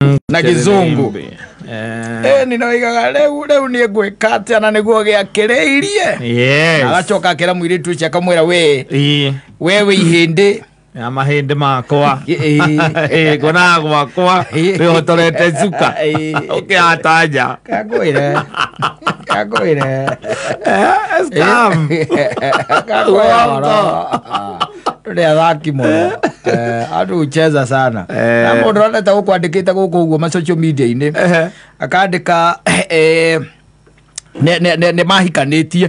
Na gĩthũngũ. Nĩnoigaga rĩu niĩ ngwĩka atĩa na nĩguo gĩakĩrĩirie. Agacoka akĩra mũirĩtu ũcio akamwĩra we we wĩ ihĩndĩ ya mahĩndĩ makwa. Ĩĩ. Ngonaga gwakwa wĩhotorete cuka ũkĩhata nja. Kangwĩre, kangwĩre. Scam. Kangwĩre ũhoro. Andũ nĩ athaki mũno. Andũ hucheza sana. Na mũndũ ũronete gũkũ andĩkĩte gũkũ ũguo ma social media-inĩ, akandĩka nĩ mahikanĩtie.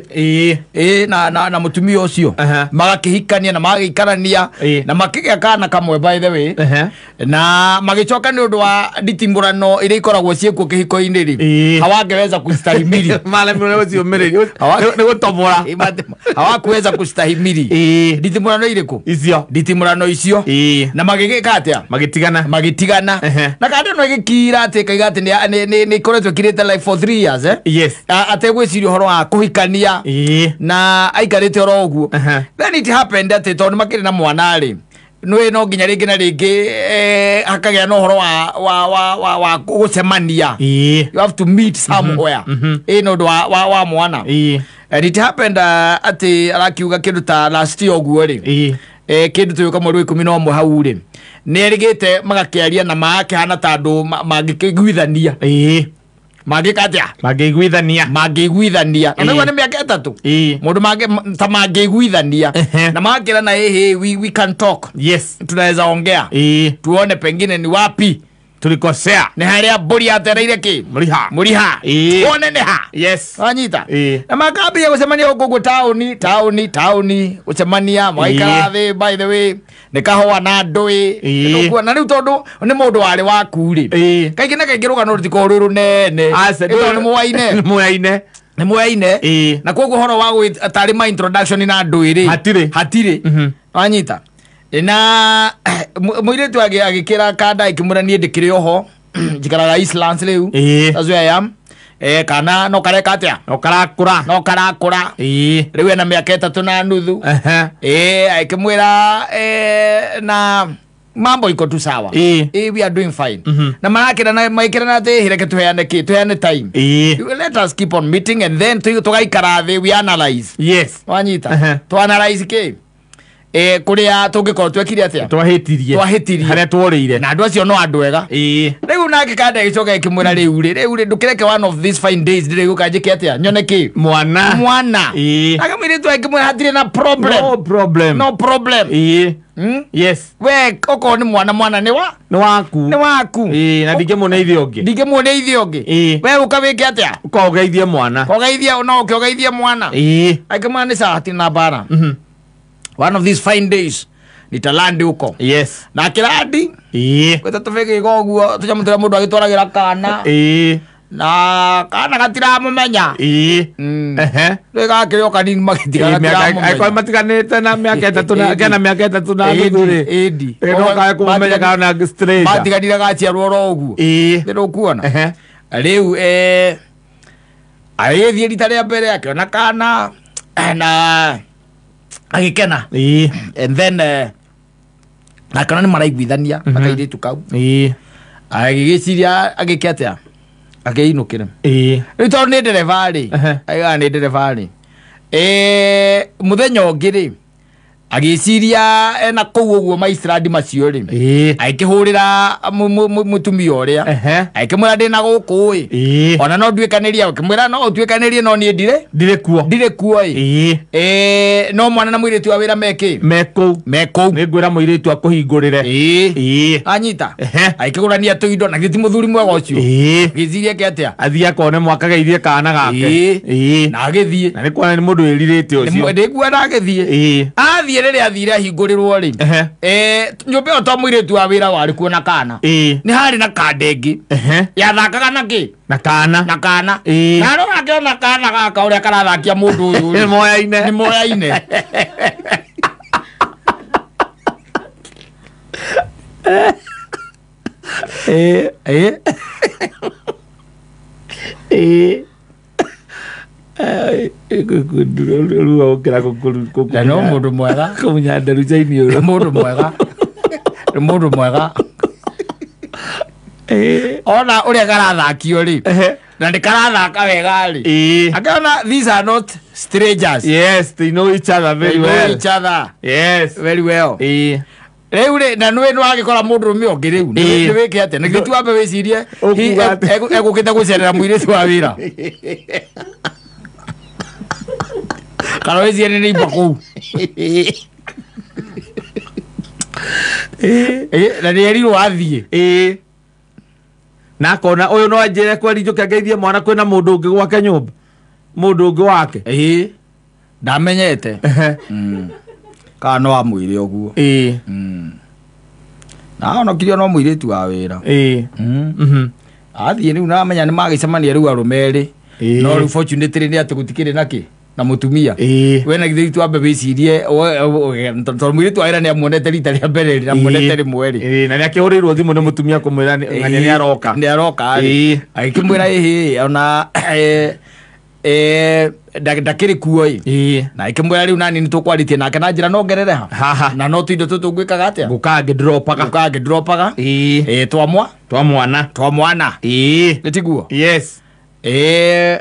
Ĩĩ, na mũtumia ũcio magakĩhikania na magagĩikarania na makĩgĩa kana kamwe, by the way, na magĩcoka nĩ ũndũ wa nditimũrano iria ikoragwo ciĩkuo kĩhiko-inĩ rĩ, hawangeweza kustahimili. Maremirwo nĩ gũciũmĩrĩria, nĩ gũtobora. Hawakuweza kustahimili. Nditimũrano irĩkũ? Icio. Nditimũrano icio. Na magĩgĩka atĩa? Magĩtigana. Magĩtigana. Na kandĩ no ĩgĩkira atĩ kaiga atĩ nĩ ikoretwo ĩkirĩte like for 3 years, eh? Ategwĩciria ũhoro wa kũhikania na aikarĩte oro ũguo. Then it happened atĩ tondũ nĩ makĩrĩ na mwana rĩ, nĩ no nginya rĩngĩ na rĩngĩ hakagĩa na ũhoro wa gũcemania. You have to meet somewhere, ĩ nĩ ũndũ wa mwana. And it happened atĩ arakiuga kĩndũ ta last year ũguo rĩ, kĩndũ tũyũka mweri wa 11 hau rĩ, nĩ erĩgĩte magakĩaria na magakĩhana ta andũ mangĩkĩiguithania. Mangĩka atĩa? Mangĩiguithania. Mangĩiguithania na nĩguo nĩ mĩaka 3 mũndũ ta mangĩiguithania na magakĩrana, hey, we can talk, tunaweza ongea, tuone pengine ni wapi tulikosea, nĩ harĩa mbũri yatereire kĩ mũriha. Mũriha. Tuone nĩ ha. Wanyita? Na makambia gũcemania gũkũ ũguo taũni taũni taũni, gũcemania magaikara thĩ, by the way, nĩ kahũa na ndũĩ. Nĩũkuona rĩu tondũ nĩ mũndũ warĩ waku rĩ, kaingĩ na kaingĩ rũgano rũtikoragwo rwĩ rũnene. Aca, Ĩ tondũ nĩ mũwaine. Nĩ mũyaine. Nĩ mũyaine. Na koguo ũhoro wa tarĩ ma introduction na ndũĩ rĩ, Hatirĩ. Hatirĩ. Wanyita? Na mũirĩtu agĩkĩra kanda ĩkĩmwĩra niĩ ndĩkĩrĩ oho, njikaraga Eastlands rĩu. That's where I am. Kana no kareka atĩa? No karakũra. No karakũra. Rĩu ena mĩaka 3 na nuthu. Akĩmwĩra na mambo iko tu sawa. We are doing fine. Na marakĩrana maikĩrana atĩ reke tuheane kĩ, tuheane time. Let us keep on meeting and then tũgaikara thĩ, we analyze. Wanyita? Tu analyze kĩ, kũrĩa tũngĩkorwo twekire atĩa, twahĩtirie. Twahĩtirie. Harĩa tworĩire. Na andũ acio no andũ ega. Rĩu nake kanda gĩcoka gĩkĩmwĩra rĩu rĩ ndũkĩreke one of these fine days ndĩrĩgũka njĩke atĩa, nyone kĩ? Mwana. Mwana. Nake mũirĩtu akĩmwĩra hatirĩ na problem. No problem. No problem. We okorwo nĩ mwana, mwana nĩ wa Nĩ waku. Nĩ waku. Na ndingĩmuona ithe ũngĩ. Ndingĩmuona ithe ũngĩ. We ũka wĩke atĩa? Ũkaũgeithie mwana. Kogeithia, no ũkĩogeithie mwana. Akĩmwĩra nĩ sawa, hatirĩ na mbara. One of these fine days nitalandi huko. Na akĩrandi gwĩta tũbĩgĩga ũguo tũnyamũ tũrĩa mũndũ agĩtwaragĩra kana na kana gatiramũmenya. Rĩu gakĩrĩ o kanini magĩtiga. Angĩkorwo gatiramũmenya. Matiganĩte na mĩaka 3 na kena mĩaka 3 na nuthu rĩ, ĩndi. No kae kũmũmenya kana stranger. Matiganire gaciarwo oro ũguo. Nĩ ũkuona? Rĩu agĩthiĩ rita rĩa mbere akĩona kana na agĩkena. And then akĩona nĩ maraiguithania na kairĩtu kau. Agĩgĩciria agĩke atĩa, akĩinũkĩre. Rĩu tondũ nĩ ndereba rĩ, aigaga nĩ ndereba rĩ, mũthenya ũngĩ rĩ, agĩciria ena kũu ũguo maistrandi macio rĩ, agĩkĩhũrĩra mũtumia ũrĩa, agĩkĩmwĩra ndĩna gũkũ ĩ, ona no nduĩkanĩrie, akĩmwĩra no ũtuĩkanĩrie, no niĩ ndirĩ Ndirĩ kuo. Ndirĩ kuo ĩ. No mwana na mũirĩtu wa wĩra mekĩ? Me kũu. Me kũu. Nĩ ngwĩra mũirĩtu akũhingũrĩre. Anyita, agĩkĩgũrania tũindo na githĩ ti mũthuri mwega ũcio? Gĩciria ke atĩa? Athiĩ akone mwakageithie kana gake. Na agĩthiĩ. Na nĩ kuona nĩ mũndũ wĩrirĩte ũcio. Ndĩkuona agĩthiĩ. Athiĩ, rĩrĩa athire ahingũrĩrwo rĩ, nyũmba ĩyo to mũirĩtu wa wĩra warĩ kuo na kana, nĩ harĩ na kanda ĩngĩ yathakaga na kĩ? Na kana. Na kana. Na rora akĩona kana gaka ũrĩa karathakia mũndũ ũyũ Nĩ rĩ. moyaine. Nĩ moyaine. Ruo gũkĩra. Na no mũndũ mwega. Kũmunya nderu caini. Nĩ mũndũ mwega, nĩ mũndũ mwega. Ona uria karathakio ri na nĩ karathaka wega ri akiona these are not strangers. Yes, they know each other very well. They know each other. Yes, very well. Rĩu rĩ na nĩ wagĩkora mũndũrũme ũngĩ rĩu nĩ wĩke atĩa na githĩ ti wambe wĩcirie egũkĩte gũcerera mũirĩtu wa wĩra kana wĩcirie nĩ imba kũu na nĩ erirwo athiĩ na akona ũyũ no anjĩre kweri njũke ngeithie mwana kwĩna mũndũ ũngĩ gwake nyũmba mũndũ ũngĩ wake ndamenyete kana no amwĩre ũguo na ahonokirio no mũirĩtu wa wĩra athiĩ rĩu namenya nĩ magĩcemania rĩu arũme erĩ no rĩu fortunately nĩ atĩ gũtikĩrĩ nakĩ na mũtumia we na githĩ twambe wĩcirie tondũ mũirĩtu wa wĩra nĩ amuonete rita rĩa mbere na amuonete rĩmwe rĩ na nĩ akĩhũrĩirwo thimũ nĩ mũtumia kũmwĩra ng'ania nĩ aroka nĩ aroka rĩ agĩkĩmwĩra ĩhĩ ona ndakĩrĩ kuo ĩ na ĩkĩmwĩra rĩu nani nĩ tũkwarĩtie nake na njĩra no ngerere ha na no tũindo tũtũ ngwĩkaga atĩa ngũkaga ngĩdropaga twa mwana nĩ tiguo yes rĩ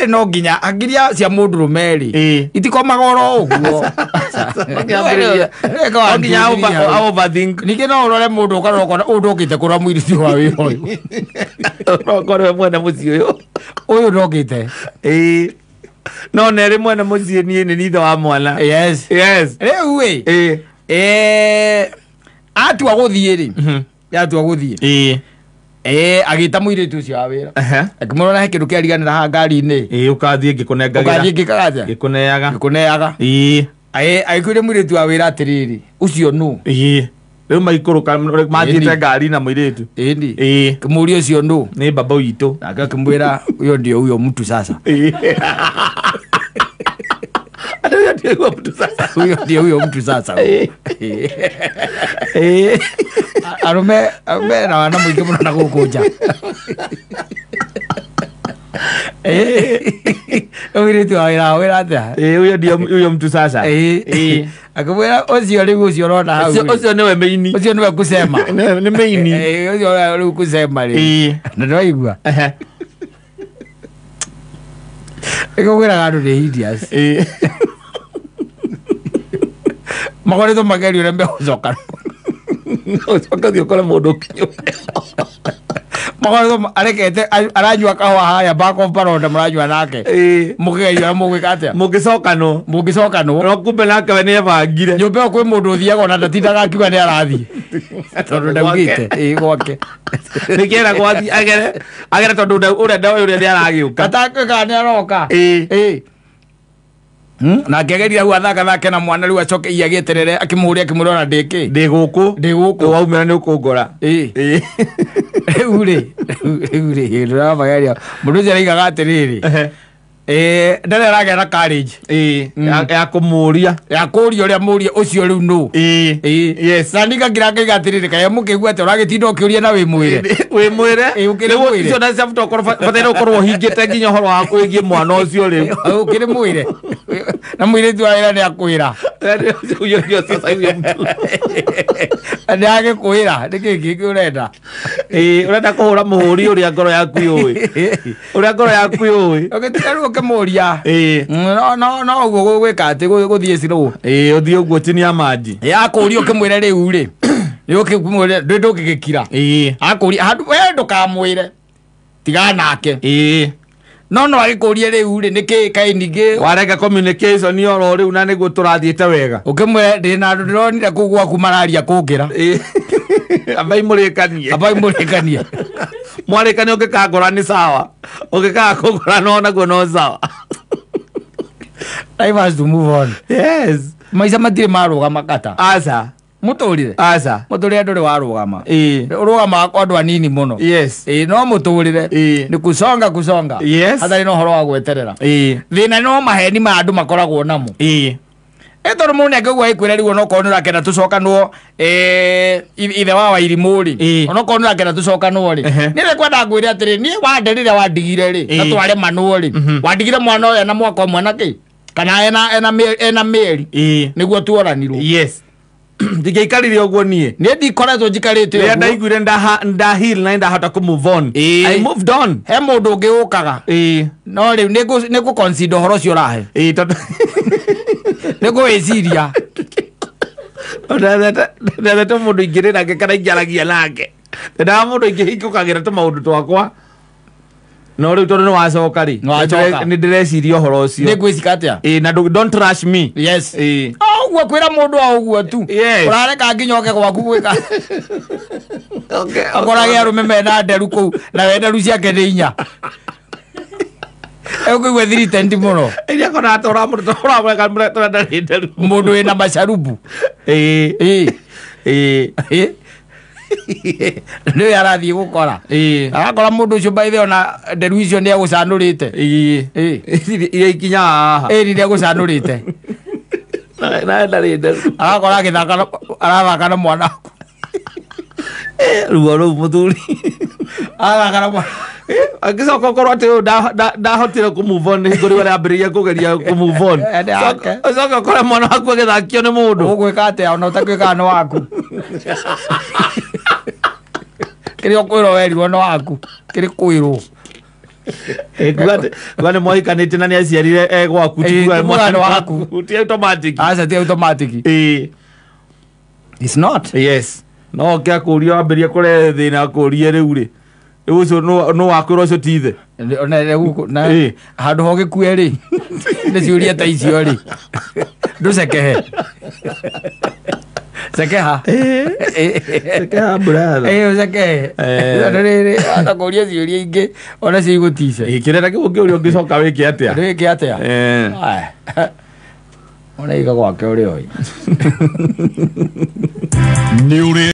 no nginya angiria cia mũndũrũme rĩ itikomaga oro ũguo no nginya overthink ningĩ no ũrore mũndũ ũkarora ũkona ũyũ ndũkĩte kũrora mũirĩtu wa wĩra ũyũ okorwo we mwene mũciĩ ũyũ ũyũ ndũkĩte no nerĩ mwene mũciĩ niĩ nĩ ithe wa mwana yes yes rĩu ĩ atua gũthiĩ rĩ atua gũthiĩ agĩta mũirĩtu ũcio wa wĩra akĩmwĩra he kĩndũ kĩariganĩra haha ngari-inĩ ũkathiĩ ngĩkũnengagĩra ũkathiĩ ngĩkaga atĩa ngĩkũneaga agĩkwĩra mũirĩtu wa wĩra atĩrĩrĩ ũcio nũ rĩu maikũrũka mathiĩte ngari na mũirĩtu kĩmũria ũcio nũ nĩ baba witũ nake akĩmwĩra huyo ndio huyo mtu sasa huyo ndio huyo mtu sasa arũme na wana mũingĩ mũno na gũkũ nja mũirĩtu wa wĩra wĩra atĩa huyo ndio huyo mtu sasa akĩmwĩra ũcio rĩu ũcio ũrona hau ũcio nĩwe meini ũcio nĩwe kusema nĩ meini ũcio rĩu kusema rĩ na nĩwaigua ĩkũgwĩraga andũ nĩ hideous makoretwo magerio ũrĩa megũcoka ũcoke ũthiĩ ũkore mũndũ ũkinyũka makoretwo arekete aranyua kahũa haya back of baronda mũranyua nake mũkĩgeria ũrĩa mũgwĩka atĩa mũngĩcokanwo no kumbe nake we nĩebangire nyũmba ĩyo kwĩ mũndũ ũthiaga ona ndatindaga akiuga nĩ arathiĩ tondũ ndaugĩte gwake nĩkĩeragwo athiĩ agere tondũ ũrĩa ndoĩ ũrĩa nĩ aragĩũka atakwĩkaga nĩ aroka na akĩgeria hau athakathake na mwana rĩu acoke iya agĩeterere akĩmũhũria akĩmwĩra ona ndĩkĩ ndĩ gũkũ waumĩra nĩ ũkũngora rĩu rĩ ndĩramageria mũndũ ũcio araigaga atĩrĩrĩ ndarĩ aragĩa na courage ya kũmũria ya kũria ũrĩa mũria ũcio rĩu nũ yes na ningakira ngaiga atĩrĩrĩ kaĩ mũkĩigua atĩ ũragĩtinda ũkĩũria na wĩmwĩre wĩmwĩre icio na cia bata bataire ũkorwo ũhingĩte nginya ũhoro wa wĩgiĩ mwana ũcio rĩu ũkĩrĩ mwĩre na mũirĩtu wa wĩra nĩ akwĩra nĩ agĩkwĩra nĩkĩ kĩngĩ ũrenda ũrenda kũhũra mũhũri ũrĩa ngoro yaku yũĩ ũrĩa ngoro yaku yũĩ ũgĩtiga rĩu ũkĩmũria no ũguo gwĩka atĩ gũthiĩ slow ũthiĩ ũguo chini ya maji akũria ũkĩmwĩre rĩu rĩ nĩ ũkĩmwĩre ndĩ ndũngĩgĩkira akũria handũ we ndũkamwĩre tigana nake no agĩkũrie rĩu rĩ nĩkĩ kaĩ ningĩ warega communication oro rĩu na nĩguo tũrathiĩte wega ũkĩmwĩre ndĩ na andũ ndĩronire kũu gwaku mararia kũngĩra ambai mũrĩkanie mwarĩkanie ũngĩkangora nĩ sawa ũngĩkaga kũngora no naguo no sawa life has to move on. Yes maica matirĩ marũgama kata aca mũtũrĩre aca mũtũrĩre ndũrĩ warũgama ũrũgamaga kwa andũ anini mũno yes no mũtũrĩre nĩ kusonga kusonga yes hatarĩ na ũhoro wa gweterera thĩna no maheni ma andũ makoragwo namo tondũ mũndũ nĩangĩigua agĩkwĩra rĩu onokorwo nĩ ũrakenda tũcokanwo ithe wa Wairimũ rĩ onokorwo nĩ ũrakenda tũcokanwo rĩ niĩ nĩkwenda ngwĩre atĩrĩ niĩ wande rĩrĩa wandigire rĩ na twaremanwo rĩ wandigire mwana ũyũ ena mwaka ũmwe na kĩ kana ena mĩeri nĩguo tuoranirwo yes Ndingĩikarire ũguo niĩ. Niĩ ndikoretwo njikarĩte Rĩrĩa ũguo. Ndaiguire nda heal na ndahota kũ move on. Ĩĩ. I moved on. He mũndũ ũngĩ ũkaga. Ĩĩ. No rĩu nĩ ngũ consider ũhoro ũcio ũrahe. Ĩĩ, tondũ Nĩ ngũwĩciria. Ndethete mũndũ ingĩrĩ nake kana ingĩaragia nake. Ndendaga mũndũ ingĩhingũkagĩra tũmaũndũ twakwa. No rĩu tondũ nĩ wacoka rĩ, Nĩ wacoka. nĩ ndĩreciria ũhoro Nĩ ũcio. ngwĩcika atĩa? Ĩĩ, na don't rush me. Yes. Ĩĩ. O ũguo kwĩra mũndũ o ũguo tu. Yes. Ũrareka nginya oke gwaku gwĩka. Akorage arũme mena nderu kũu na we nderu ciake nĩ inya. Egũkũigua thiritendi mũno. Iria kona tũramũreka ndarĩ nderu. Mũndũ wĩna macarubu. Ĩĩ. Ĩĩ. Ĩĩ. Ĩĩ. Nĩwe arathiĩ gũkora. Ĩĩ. Arakora mũndũ ũcio by the way ona nderu icio nĩ egũcanũrĩte. Ĩĩ. Ĩĩ. Iria ikinyaga haha. Ĩĩ nĩ egũcanũrĩte. Na ndarĩ nderu. Arakora agĩthaka arathaka na mwana waku. Ruo rũu mũthuri. Arathaka na mwana. Angĩcoka ũkorwo atĩ ũyũ ndahotire kũ move on hingo rĩu arambĩrĩria kũgeria kũ move on. Nĩ yake. Ũcoke ũkore mwana waku agĩthakio nĩ mũndũ. Ũgwĩka atĩa ona ũtakwĩkaga nĩ waku. Kĩrĩa ũkwĩrwo werirwo nĩ waku. Kĩrĩ kwĩrwo. Kuga nĩ mwahikanĩtie na nĩ aciarire e gwaku, ti Ĩĩ, kuga ti kuga nĩ waku. Ti automatic. Aca ti automatic. Ĩĩ. It's not. Yes. No oke akũrie wambĩrĩrie kũrehe thĩna akũrie rĩu rĩ. Rĩu ũcio nũ wakwĩra ũcio ti ithe. Ona gũkũ na Ĩĩ. handũ ho gĩkue rĩ nĩ ciũria ta icio rĩ ndũcekehe cekeha. Cekeha brother. Ĩĩ ũcekehe. Tondũ rĩrĩ atakũria ciũria ingĩ ona cio igũtice. Kĩrĩa kĩu ũngĩũria ũngĩcoka wĩke atĩa? Ndwĩke atĩa? Eh. Aya. Ona iga gwake ũrĩa oĩ. Nĩ ũrĩ